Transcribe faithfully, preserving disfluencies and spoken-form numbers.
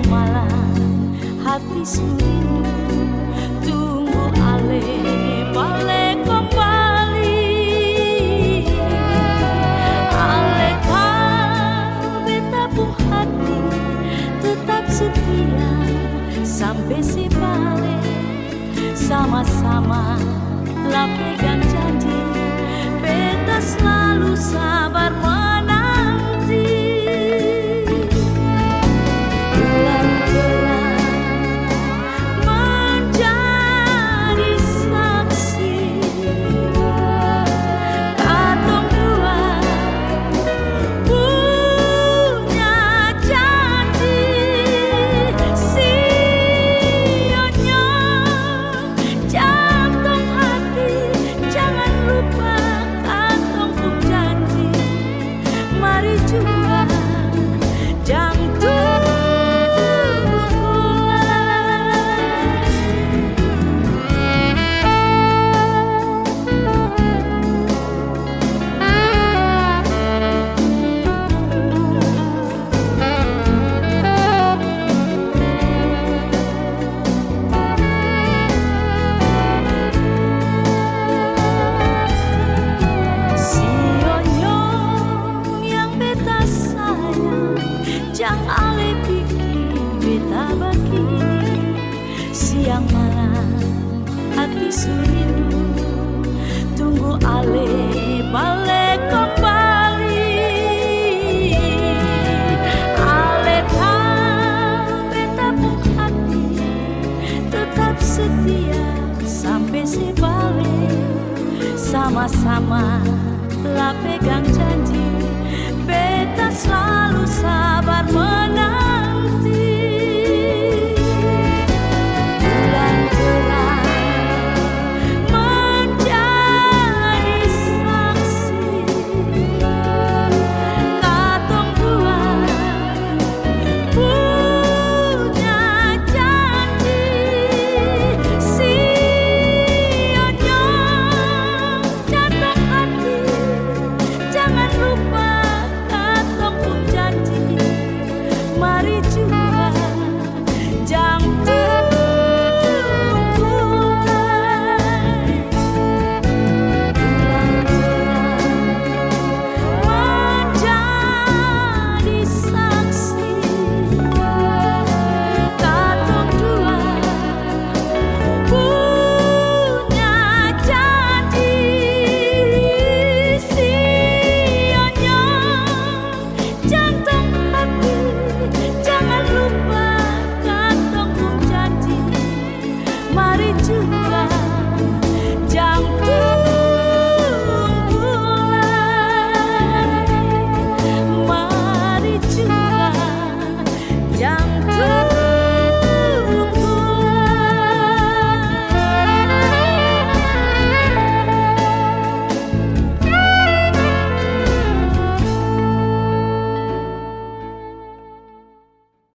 Malam hati su rindu, tunggu ale bale kembali. Ale tau beta pung hati tetap setia sampe se bale. Sama-sama la pegang janji, beta slalu sabar menanti. Bulan terang menjadi saksi, katong dua punya janji. Sionyong, jantong hati, jangan lupa katong pung janji. Mari jua, jang tunggu lai. Sionyong yang beta sayang, jang ale biking beta bakini. Siang malam hati su rindu, tunggu ale bale kembali. Ale tau beta pung hati tetap setia sampe se bale. Sama-sama la pegang janji, beta slalu sabar menanti. Bulan terang menjadi saksi, katong dua punya janji. Sionyong, jantong hati, jangan lupa katong pung janji. Mari jua,